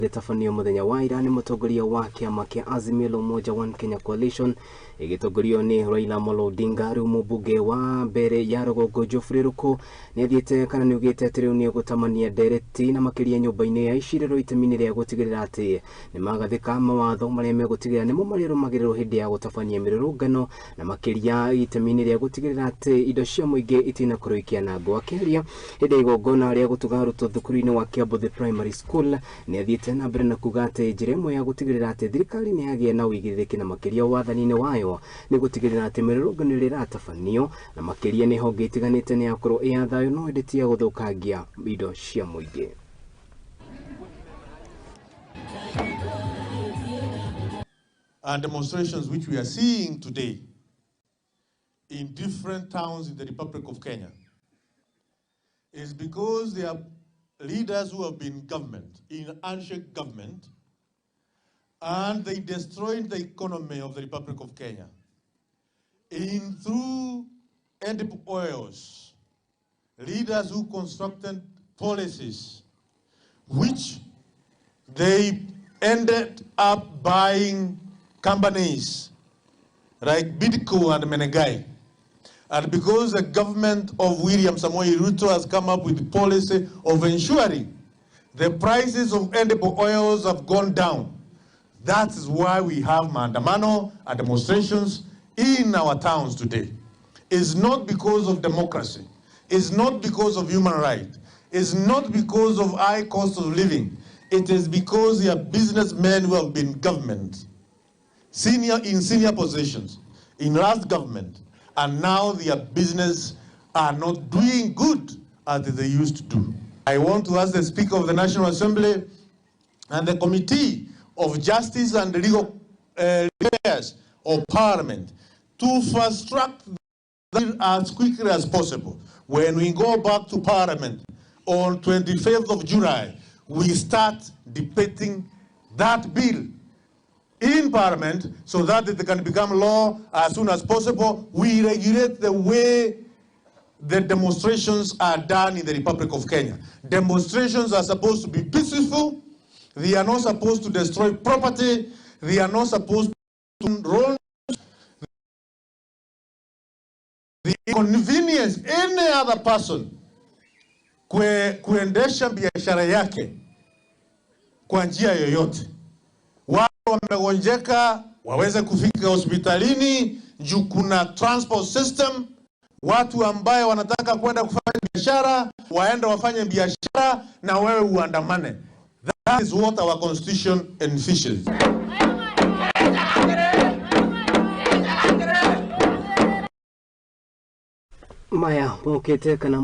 Rĩtabanio mũthenya wa ira nĩ mũtongoria wa kĩama kĩa Azimio la Umoja One Kenya Coalition ĩgĩtongorio nĩ Raila Amolo Odinga. Rĩu mũmbunge wa mbere ya rũgongo Geoffrey Ruku nĩ athiĩte kana nĩ augĩte atĩ rĩu nĩ egũtamania ndereti na makĩria nyũmba-inĩ ya icirĩro itemi-inĩ rĩa gũtigĩrĩra atĩ nĩ magathĩka mawatho marĩa megũtigĩrĩra nĩmo marĩrũmagĩrĩrwo hĩndĩ ya gũtabania mĩrũrũngano na makĩria itemi-inĩ rĩa gũtigĩrĩra atĩ indo cia mũingĩ itinakorwo ikĩanangwo. Akĩaria hĩndĩ ya igongona rĩa gũtuga arutwo thukuru-inĩ wa Kiambu Primary School nĩ athiĩte na mbere na kuga atĩ njĩra ĩmwe ya gũtigĩrĩra atĩ thirikari nĩ yagĩa na ũigĩrĩrĩki na makĩria wathani-inĩ wayo nĩ gũtigĩrĩra atĩ mĩrũrũngano ĩrĩa ĩratabanio na makĩria nĩ honge itiganĩte nĩ yakorwo ĩ ya thayũ no ĩndĩ ti ya gũthũkangia indo cia mũingĩ. And demonstrations which we are seeing today in different towns in the Republic of Kenya is because there are leaders who have been government, in handshake government, and they destroyed the economy of the Republic of Kenya in through edible oils, leaders who constructed policies which they ended up buying companies like Bidco and Menegai. And because the government of William Samoei Ruto has come up with the policy of ensuring the prices of edible oils have gone down, that is why we have maandamano and demonstrations in our towns today. It's not because of democracy. It's not because of human rights. It's not because of high cost of living. It is because there are businessmen who have been government, in senior positions, in last government, and now their business are not doing good as they used to do. I want to ask the Speaker of the National Assembly and the Committee of Justice and Legal Affairs of Parliament to fast track as quickly as possible. When we go back to Parliament on 25th of July, we start debating that bill in Parliament so that it can become law as soon as possible. We regulate the way the demonstrations are done in the Republic of Kenya. Demonstrations are supposed to be peaceful. They are not supposed to destroy property. They are not supposed to run the inconvenience any other person kuendesha biashara yake kwa njia yoyote. Wale wamegonjeka waweze kufika hospitalini juu kuna transport system. Watu ambaye wanataka kwenda kufanya biashara waende wafanye biashara na wewe uandamane. That is what our constitution envisions. Maya mokete kana